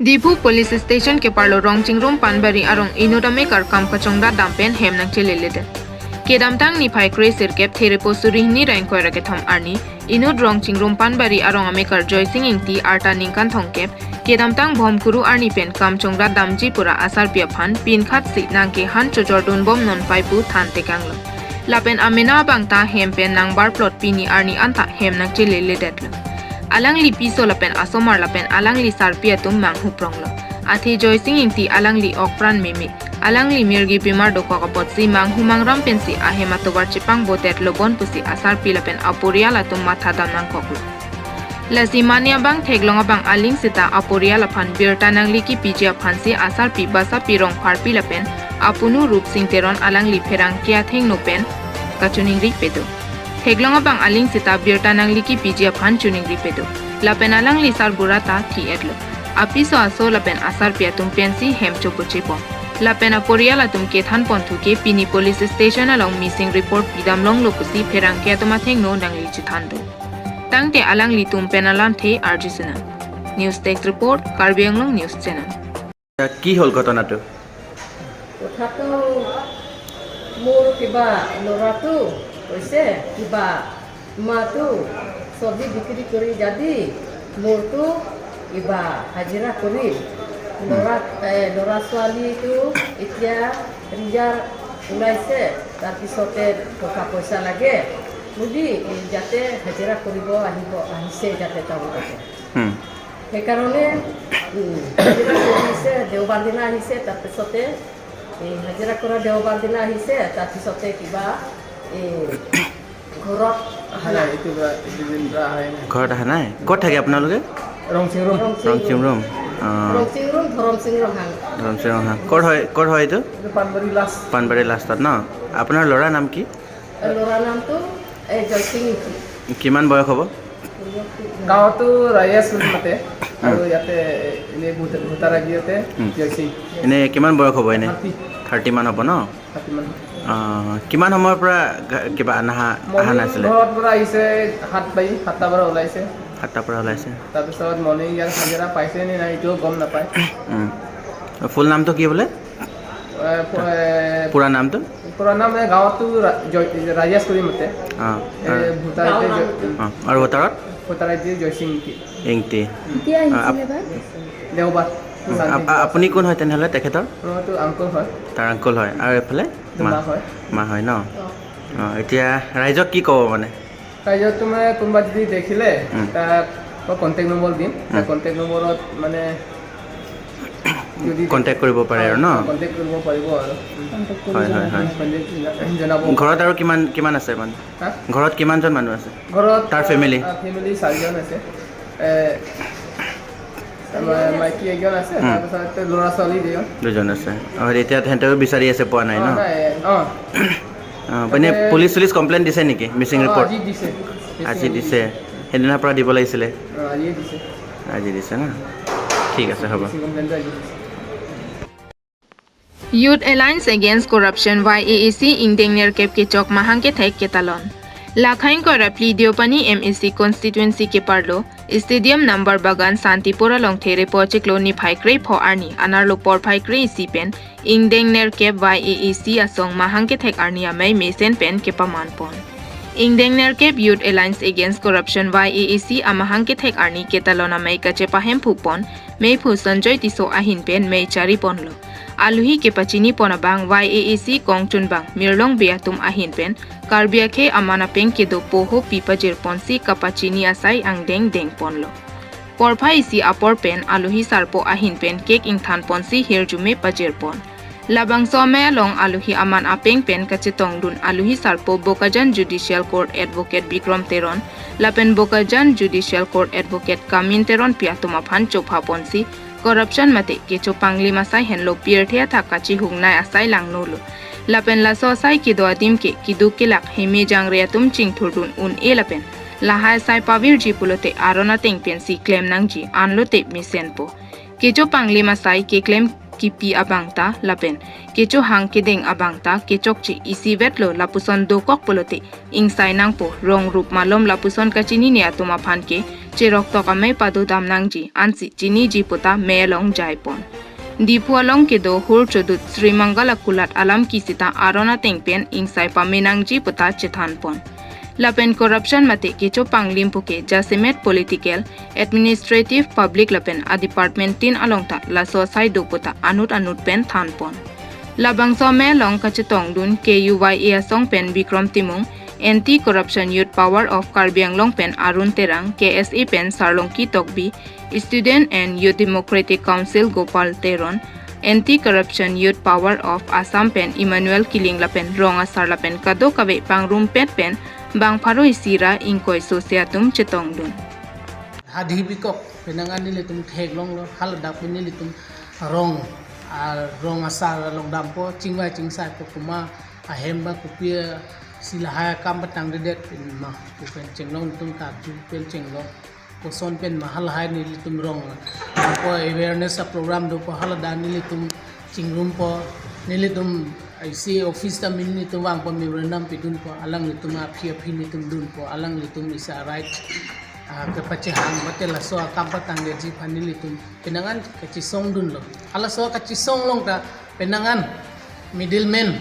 Diphu police station ke parlo Rongching room Panbari arong inudame kar kam kachongda dampen hem nang chelele. Kedamtang ni phai kre sirkep therepo surihni raing koira ke thom arni inud Rongching room Panbari arong amekar Joysing ingti arta ningkan thongkep kedamtang bhomkuru arni pen kam chongda damji pura asar pia phan pin khat si nangke han chojor dun bom non paipu than tekanglo. Lapen amena bangta hem pen nang bar plot pini arni anta hem nang chelele detlo. Alang li piso lapen asomar lapen alang li sarpia tum mang hupronglo. Athi Joysing ingti alang li okpran mimi alang li mirgi bimar do kokapot si mang humang rampen si ahema tobar chipang botet lobon pusi asar pi lapen aporia la tum matha damnang koklo. Lasi mania bang theglonga bang aling sita aporia la phan birta nangli ki pijia phansi asar pi basa pi rong phar pi lapen apunu rup sing teron alang li pherang kya theng no pen kachuning ri pedo. Theglonga bang aling sita birta nangli ki pijia phan chuning ri pedo. Lapen alang li sar burata thi etlo. Apiso aso lapen asar pia tum pensi hem chopoche pon. Lapen aporia la tum ke than pon thuke pini police station along missing report pidam long lopusi pherang kya tuma theng no nangli chithan do. Tangte alang li tum penalan the arjisina. News desk report, Karbi Anglong news channel. কি হ'ল ঘটনাটো? কথাটো মোৰ কিবা ল'ৰাটো কৈছে কিবা মাটো চব্জি বিক্ৰী কৰি যদি মোৰটো কিবা হাজিৰা কৰি ল'ৰা ল'ৰা ছোৱালীটো এতিয়া ৰিজাল্ট ওলাইছে, তাৰপিছতে টকা পইচা লাগে বুলি এই যাতে হাজিৰা কৰিব আহিব আহিছে যাতে তেওঁলোকে সেইকাৰণে হাজিৰা কৰিছে। দেওবাৰ দিনা আহিছে। তাৰপিছতে এই হাজিৰা কৰা দেওবাৰ দিনা আহিছে। তাৰপিছতে কিবা এই ঘৰত অহা নাই। এইটো পৰা দুদিন পৰা অহাই নাই। ঘৰত অহা নাই। ক'ত থাকে আপোনালোকে? ৰংচিং ৰুম। ৰংচিং ৰুম, অঁ। ৰংচিং ৰুম, ধৰমচিং ৰহাং। ৰংচিং ৰহাং। ক'ত হয়, ক'ত হয় এইটো? এইটো পাণবাৰী লাষ্ট। পাণবাৰী লাষ্টত ন? আপোনাৰ ল'ৰাৰ নাম কি? ল'ৰাৰ নামটো এই জয়সিং। কিমান বয়স হ'ব? গাঁৱতো ৰায়েশ বুলি মাতে আৰু ইয়াতে এনেই ভোটাৰ আইডিয়াতে জয়সিং। এনেই কিমান বয়স হ'ব এনেই? 30। 30 মান হ'ব ন? 30 মান। অঁ, কিমান সময়ৰ পৰা কিবা নাহা অহা মৰ্ণিং নাছিলে? ঘৰত পৰা আহিছে 7 বাজি 7টাৰ পৰা ওলাইছে। 7টাৰ পৰা ওলাইছে। তাৰপিছত মৰ্ণিং ইয়াত হাজিৰা পাইছে নে নাই এইটোও গম নাপায়। ফুল নামটো কি বোলে? পুৰা নামটো? পুৰা নাম এই গাঁৱতো ৰাজেশ কৰি মাতে। এই ভোটাৰ আইডি অঁ, আৰু ভোটাৰত? Voter ID Joysing Ingti. ইংতি। কেতিয়া আহিছিলে বা? দেওবাৰ। আপুনি কোন হয় তেনেহ'লে তেখেতৰ? মোৰতো আংকল হয়। তাৰ আংকল হয়। আৰু এইফালে মা? মা হয়। মা হয় ন? অঁ, এতিয়া ৰাইজক কি ক'ব মানে? ৰাইজক তোমাৰ কোনোবা যদি দেখিলে তাক মই কণ্টেক্ট নম্বৰ দিম। কণ্টেক্ট নম্বৰত মানে যদি কণ্টেক্ট কৰিব পাৰে আৰু ন? কণ্টেক্ট কৰিব পাৰিব আৰু। হয়। কণ্টেক্ট জনাব। ঘৰত আৰু কিমান কিমান আছে মানে? হা? ঘৰত কিমানজন মানুহ আছে? ঘৰত তাৰ family? ফেমিলি চাৰিজন আছে। আমাৰ মাইকী এজন আছে, তাৰপিছত ল'ৰা ছোৱালী দুজন। দুজন আছে। অঁ, এতিয়া তেহেঁতেও বিচাৰি আছে, পোৱা নাই ন? নাই, অঁ। অঁ, মানে পুলিচ চুলিচ কমপ্লেইন দিছে নেকি, মিচিং ৰিপৰ্ট? আজি দিছে। আজি দিছে। সেইদিনাৰ পৰা দিব লাগিছিলে। অঁ, আজিয়ে দিছে। আজি দিছে ন? ঠিক আছে, হ'ব। মিচিং কমপ্লেইনটো আজি দিছে। Youth Alliance Against Corruption YAAC ingdengner kep ke chok mahang ke thek ke talon. Lakhaing ko rapli Deopani MEC constituency ke parlo stadium number bagan Santipura long there pocheklo ni phaikre pho arni anarlo por phaikre isi pen ingdengner kep YAAC asong mahang ke thek arni amai mesen pen ke paman pon. Ingdengner kep Youth Alliance Against Corruption YAAC amahang ke thek arni ke talon amai kache pahem phupon mei phu Sanjoy Tiso ahin pen mei chari ponlo. Aluhi ke pachini pona bang YAAC kongchun bang mirlong beatum ahin pen karbia ke amana peng ke do poho pipa jer ponsi kapachini asai angdeng deng ponlo. Porpha isi apor pen aluhi sarpo ahin pen kek ingthan ponsi hirjume pajer pon. Labang somaya long aluhi aman apeng pen kachetong dun aluhi sarpo Bokajan Judicial Court Advocate Bikram Teron lapen Bokajan Judicial Court Advocate Kamin Teron piatuma phan chopha ponsi corruption mate kecho pangli masai henlo pirthea thakachi hungnai asai langnolo. Lapen la so sai kido adim ke kidu ke lak heme jangre tum chingthurdun un e lapen lahai sai pavir ji pulote arona teng pen si claim nangji anlo te misen po kecho pangli masai ke claim ki pi abang ta lapen kecho hang kedeng abang ta kechok chi isi vetlo lapuson dokok polote ingsai nangpo rong rup malom lapuson kachini ne atuma phan ke cherok tokame padu damnangji ansi chini ji pota melong jaipon Diphualong ke do hur chodut Srimangala kulat alam ki sita arona tengpen ingsai pa menangji pota chethanpon Lapen corruption mate kecho panglim puke jasimet political administrative public lapen a department tin alongta la sosai dopota anut anut pen thanpon Labangso me long kachetong dun KUYA song pen Bikram Timung Anti Corruption Youth Power of Karbi Anglong pen Arun Terang KSE pen Sarlongki Tokbi Student and Youth Democratic Council Gopal Teron Anti Corruption Youth Power of Assam pen Emmanuel Killing lapen Ronga Sarlapen kado kabe pangrum pet pen bang pharoi sira ingkoi sosiatum chetong dun hadhi bikok penangan ni litum thek long lo hal dak ni litum rong a rong asar long dampo chingwa chingsa ko kuma ahem ba kupia silahaya kam batang de pin ma ku pen chenglong tum ka ju pen chenglong ko son pen mahal hai ni litum rong po awareness a program do po hal da ni litum chingrum po ni litum IC office ta min ni tum wang po memorandum pidun po alang litum a phi phi ni tum dun po alang litum isa right ke pache hang bate la so kam batang de ji phani litum penangan ka chi song dun lo ala so ka chi song long ta penangan middleman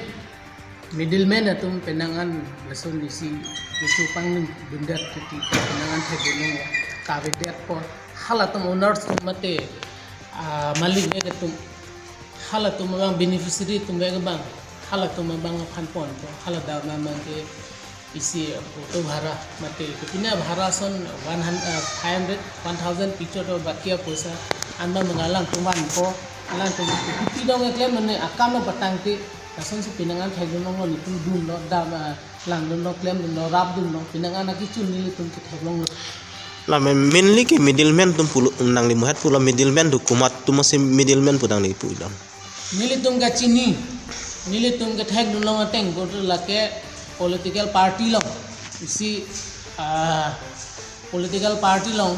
middleman atum penangan lason isi isu pangling bundat kiti penangan thegulung kabe det po halatum owners mate malik ge tum halatum bang beneficiary tum ge bang halatum bang phanpon po halada ma ke isi auto bhara mate kitina bhara son 100 500 1000 picture to bakia poisa anba mangalang tumban po alang tum kiti dong ekle mane akam patang ti kason si pinangan thaglong lo litum dun lo da lang dun lo claim dun lo rap dun lo pinangan aki chun ni litum ki thaglong lo la mainly ki middleman tum pulu nang ni muhat pula middleman du kumat tum se middleman pudang ni pulam nilitum ka chini nilitum ka thag dun lo teng go lake political party long isi political party long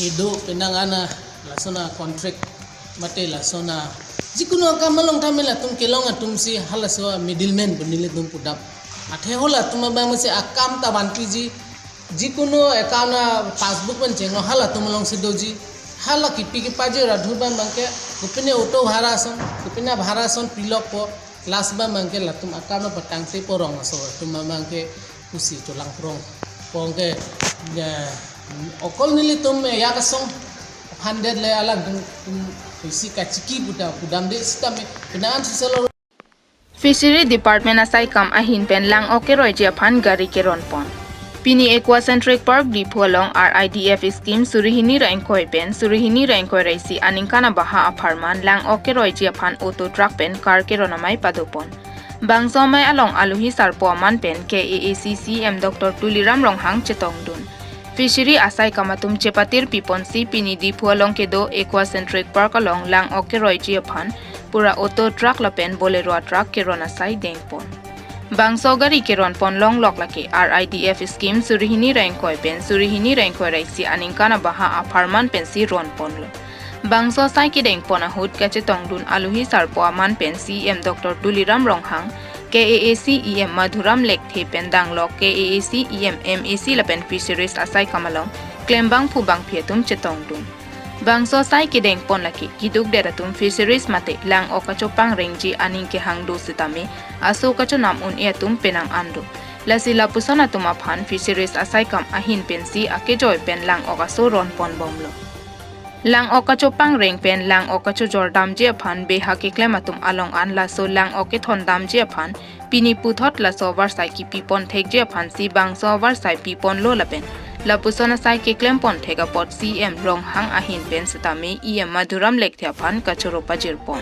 ido pinangan lasona contract mate lasona jikuno kamalong thamela tum kelong tum si halaso middleman bunile tum pudap athe hola tum ba mase akam ta banti ji jikuno account passbook ban chengno hala tumlong se doji hala kipi ki paje radhu ba mangke kupine auto bhara son kupina bhara son pilok po last ba mangke latum akam patang se porong so tum mangke kusi tolang prong pongke okol nili tum ya kasong 100 le alang tum isi kachiki buta kudam de sitame pinangan siselo Fishery Department asai kam ahin pen lang oke roi jia phan gari ke ron pon Pini Aquacentric Park di Phualong RIDF scheme surihini rangkoi pen surihini rangkoi raisi aningkana baha apharman lang oke roi jia phan auto truck pen car ke ronamai padopon bangsomai along aluhi sarpo aman pen KAACC M Dr. Tuliram Ronghang chetong dun Fishery asai kamatum chepatir pipon si pini di Phualong ke do Aquacentric Park along lang oke roi jia phan pura auto truck lapen bolero truck ke ronasai dengpon Bangso gari ke ron pon long lok lake RIDF scheme surihini rangkoi pen surihini rangkoi raisi aningkana baha apharman pen si ron pon lo Bangso sai ki deng pon ahut kache tongdun aluhi sarpo aman pen CM Dr. Tuliram Ronghang KAAC EM Madhuram Lekthe pen danglok KAAC EM MAC lapen fisheries asai kamalong klembang phubang phiatum chetongdun Bangso sai ki deng pon laki kiduk deratum fisheries mate lang okacho pang rengji aning ke hangdo sitame aso kacho nam un eatum penang ando lasila pusana tuma phan fisheries asai kam ahin pensi ake joy pen lang okaso ron pon bomlo lang okacho pang reng pen lang okacho jordam je phan be hake klematum along an laso lang oke thon dam je phan pini puthot laso war sai ki pipon thek je phan si bangso war sai pipon lo lapen Lapusona sai ke klempon thega pot CM Ronghang ahin pen sitame EM Madhuram Lekthia phan kachoro pajirpon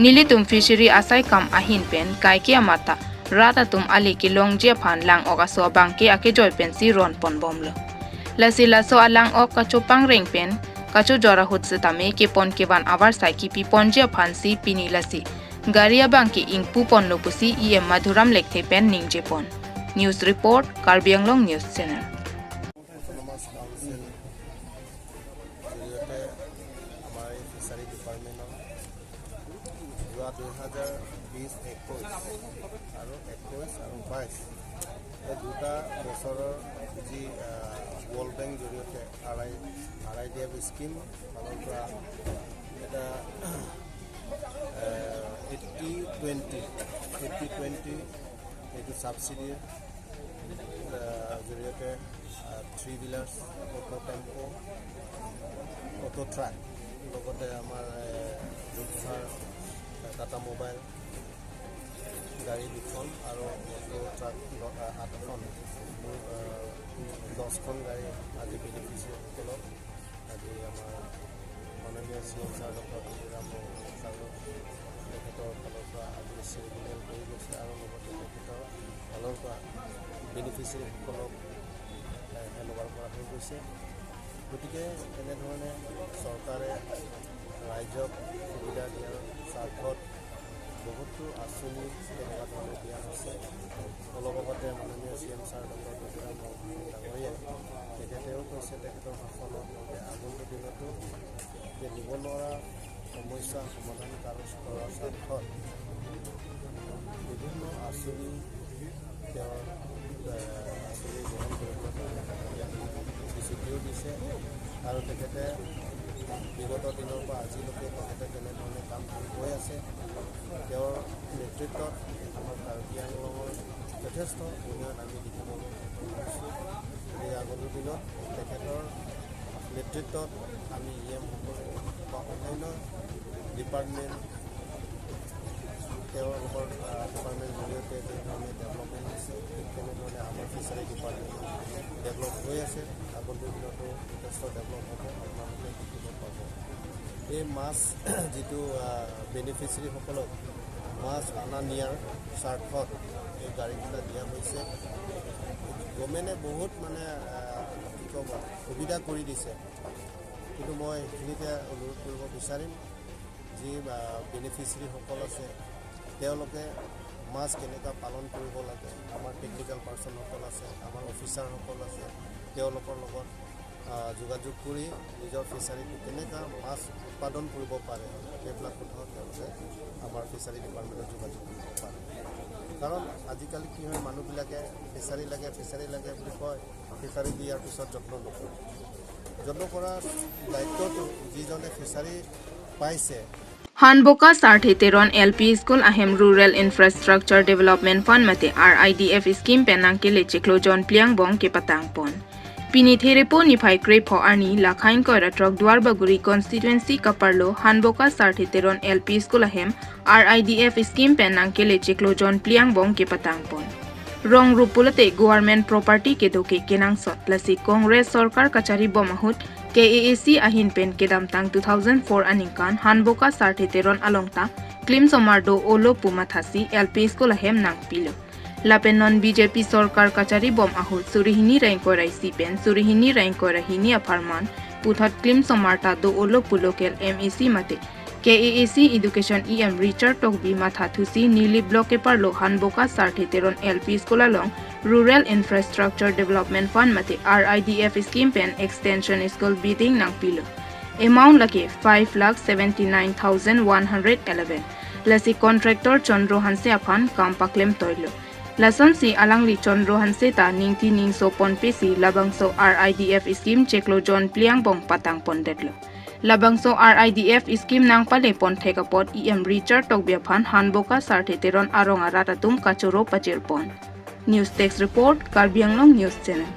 Nilitum fishery asai kam ahin pen kai ke amata rata tum ali ke longjia phan lang okaso bangke ake joy pen si ron pon bomlo Lasila so alang ok kacho pang reng pen kacho jora hut sitame ke pon ke wan awar sai ki pipon jia phan si pini lasi Garia bangke ingpu pon lopusi EM Madhuram Lekthe pen ningje pon News Report Karbi Anglong News Channel. জৰিয়তে আমাৰ এই fishery ডিপাৰ্টমেণ্টৰ যোৱা 2020-21 আৰু 21 আৰু 22 এই দুটা বছৰৰ যি ৱৰ্ল্ড বেংক জৰিয়তে RIDF scheme ফালৰ পৰা এটা 80-20 এইটো ছাবচিডিৰ জৰিয়তে three wheelers, auto tempo, auto truck, লগতে আমাৰ জুপচাৰ, টাটা মোবাইল গাড়ী দুখন আৰু অটো ট্ৰাক 8খন, 10খন গাড়ী আজি বেনিফিচিয়াৰীসকলক আজি আমাৰ মাননীয় CM sir doctor Tuliram ছাৰৰ তেখেতৰ ফালৰ পৰা আজি চেৰিমনিয়েল কৰি গৈছে আৰু লগতে তেখেতৰ ফালৰ পৰা বেনিফিচিয়াৰীসকলক হেণ্ড অভাৰ কৰা হৈ গৈছে। গতিকে এনেধৰণে চৰকাৰে ৰাইজক সুবিধা দিয়াৰ স্বাৰ্থত বহুতো আঁচনি তেনেকুৱা ধৰণে দিয়া হৈছে। অলপ আগতে মাননীয় CM sir doctor Tuliram ডাঙৰীয়াই তেখেতেও কৈছে তেখেতৰ ভাষণত যে আগন্তুক দিনতো যে নিবনুৱা সমস্যা সমাধান কৰাৰ স্বাৰ্থত বিভিন্ন আঁচনি তেওঁৰ আঁচনি গ্ৰহণ কৰিবলৈ প্ৰতিশ্ৰুতিও দিছে আৰু তেখেতে বিগত দিনৰ পৰা আজিলৈকে তেখেতে তেনেধৰণে কাম কৰি গৈ আছে। তেওঁৰ নেতৃত্বত আমাৰ কাৰ্বি আংলঙৰ যথেষ্ট উন্নয়ন আমি দেখিবলৈ সক্ষম হৈছোঁ। গতিকে আগন্তুক দিনত তেখেতৰ নেতৃত্বত আমি EMসকলে বা অন্যান্য ডিপাৰ্টমেণ্ট তেওঁলোকৰ ডিপাৰ্টমেণ্ট জৰিয়তে যেনেধৰণে ডেভেলপমেণ্ট হৈছে, ঠিক তেনেধৰণে আমাৰ ফিচাৰী ডিপাৰ্টমেণ্ট ডেভেলপ হৈ আছে। আগন্তুক দিনতো যথেষ্ট ডেভেলপ হ'ব, আপোনালোকে দেখিব পাব। এই মাছ যিটো বেনিফিচিয়াৰীসকলক মাছ অনা নিয়াৰ স্বাৰ্থত এই গাড়ীকেইটা দিয়া হৈছে। গভৰ্ণমেণ্টে বহুত মানে কি ক'ব সুবিধা কৰি দিছে। কিন্তু মই এইখিনিতে অনুৰোধ কৰিব বিচাৰিম, যি বেনিফিচিয়াৰীসকল আছে তেওঁলোকে মাছ কেনেকুৱা পালন কৰিব লাগে, আমাৰ টেকনিকেল পাৰ্চনসকল আছে, আমাৰ অফিচাৰসকল আছে, তেওঁলোকৰ লগত যোগাযোগ কৰি নিজৰ ফিচাৰীটো কেনেকুৱা মাছ উৎপাদন কৰিব পাৰে সেইবিলাক কথাও তেওঁলোকে আমাৰ ফিচাৰী ডিপাৰ্টমেণ্টত যোগাযোগ কৰিব পাৰে। কাৰণ আজিকালি কি হয়, মানুহবিলাকে ফিচাৰী লাগে ফিচাৰী লাগে বুলি কয়, ফিচাৰী দিয়াৰ পিছত যত্ন নকৰে। যত্ন কৰাৰ দায়িত্বটো যিজনে ফিচাৰী পাইছে। Hanboka Sarthi Teron LP School ahem Rural Infrastructure Development Fund mate RIDF scheme penang ke lecheklo John Pliang bong ke patang pon. Pini therepo ni phai kre pho arni lakhain koira truck Dwarbaguri constituency kaparlo Hanboka Sarthi Teron LP School ahem RIDF scheme penang ke lecheklo John Pliang bong ke patang pon. Rong rupulate government property ke doke kenang sot lasi Congress Sarkar kachari bomahut KAAC ahin pen kedamtang 2004 aningkan Hanboka Sarthi Teron alongta Klim Somardo Olo Pumathasi LP School ahem nang pilo. Lapen non BJP Sarkar kachari bom ahut Surihini raingkorai sipen Surihini raingkorai hini aparman puthat Klim Somarta do Olo Pulokel MEC mate KAAC Education EM Richard Tokbi Mathathusi Nili Block parlo Hanboka Sarthi Teron LP School along Rural Infrastructure Development Fund mate RIDF scheme pen extension school bidding nang pilo. Amount lake 5,79,111. Lasi contractor Chandro Hanse aphan kampaklem toilo. Lasan si alangli Chandro Hanse ta ningti ningso ponpesi labangso RIDF scheme cheklo John Pliang bong patang pondetlo. Labangso RIDF scheme nang pale pon thekapot EM Richard Tokbiaphan Hanboka Sarthi Teron aronga ratatum kachoro pachir pon. News Text Report, Karbi Anglong News Channel.